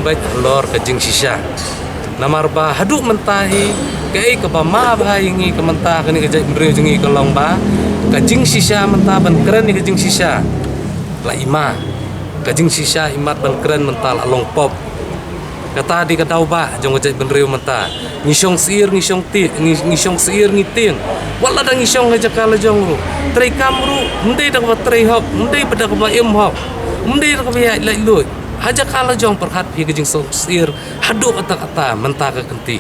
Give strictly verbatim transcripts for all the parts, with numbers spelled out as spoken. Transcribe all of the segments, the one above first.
Bad halor ka jingshisha. Namar ba haduh mynta hi, kaei kaba ma bha ïa ngi ka mynta kane ka jaitbynriew jong ngi ka long ba ka jingshisha mynta ban kren ïa ka jingshisha la i ma. Ka jingshisha imat ban kren mynta la long pop. Kata dei ka daw ba jong ka jaitbynriew mynta. Ngi shong syiar, ngi shong ti, ngi, ngi shong syiar ngi tieng. Wat lada ngi shong ha jaka la jong ruh, treikam ruh ym dei da kaba trei hok, ym dei da kaba im hok, ym dei da kaba ïaid laitluid. Ha jaka la jong pyrkhat phi ka jingshong syiar haduh katta katta mynta ka kynti.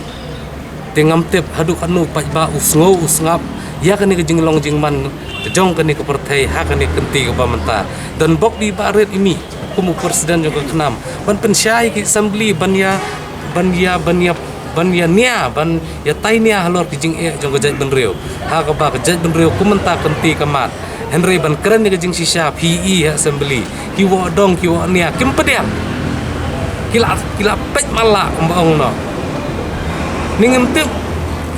Te ngam tip haduh katno u paidbah u sngew u sngap ïa kane ka jinglong jingman jong kane ka pyrthei ha kane ka kynti kaba mynta. Don bok bi ba rit imi kum u president jong ka khnam ban pynshai ki assembly ban ïa, ban ïa, ban ïa, ban ïa nia, ban ïa tai nia halor ki jingeh jong ka jaitbynriew. Ha kaba ka jaitbynriew kum mynta kynti ka mat. Hynrei ban kren ïa ka jingshisha phi i ha assembly, ki woh dong, ki woh nia, kim pdiang. Ki la, ki la peit mala kumba ong noh. Ni ngim tip,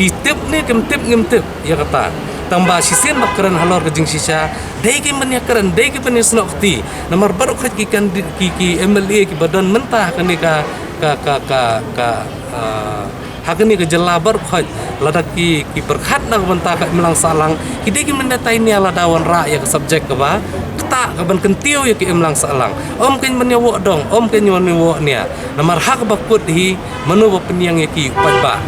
ki tip ni kim tip, ngim tip ïa kata. Tang ba shisien ba kren halor ka jingshisha, dei ki ban ïa kren, dei ki ban ïa snoh kti. Namar baroh khoit ki kan di-, ki, ki M L A kiba don mynta ha kane ka, ka, ka, ka, ka, ah, ha kane ka jylla baroh khoit, lada ki, ki pyrkhat na ka bynta ka imlang sahlang, ki dei ki ban ïa tai nia lada wanrah ïa ka subject kaba ktah, kaban kyntiew ïa ka imlang sahlang. Ym kein ban ïa woh dong, ym kein ban ïa woh nia. Namar ha kaba kut hi, mano ba pynïeng ïa ki? U paidbah.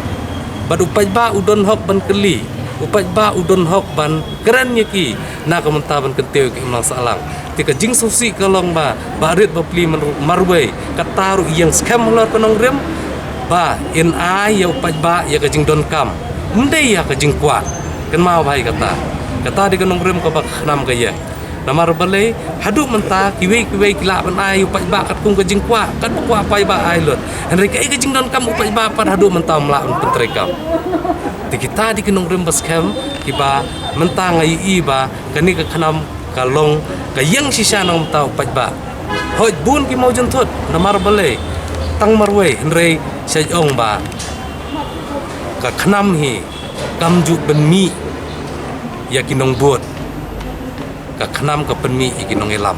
Bad u paidbah u don hok ban kylli, u paidbah u don hok ban kren ïa ki na ka bynta ban kyntiew ïa ka imlang sahlang. Te ka jingsngewsih ka long ba, ba rit ba pli mar-, marwei, kata ruh ïeng skhem halor ka nongrim ba in ai ïa u paidbah ïa ka jingdonkam, ym dei ïa ka jingkwah. Kynmaw bha ïa kata. Kata dei ka nongrim kaba ka khnam ka ïeng. Namar balei haduh mynta kiwei kiwei ki lah ban ai ïa u paidbah katkum ka jingkwah, katba kwah paidbah ai lut. Hynrei kaei ka jingdonkam u paidbah pat haduh mynta ym lah ban pyntreikam. Te kita dei ki nongrim ba skhem kiba mynta nga ïohi ba kane ka khnam ka long ka ïeng shisha na ka bynta u paidbah. Hooid bun ki mawjynthut, namar balei? Tang marwei, hynrei sa ong ba ka khnam hi kam ju pynmih ïa ki nongbud, ka khnam ka pynmih ïa ki nongïalam.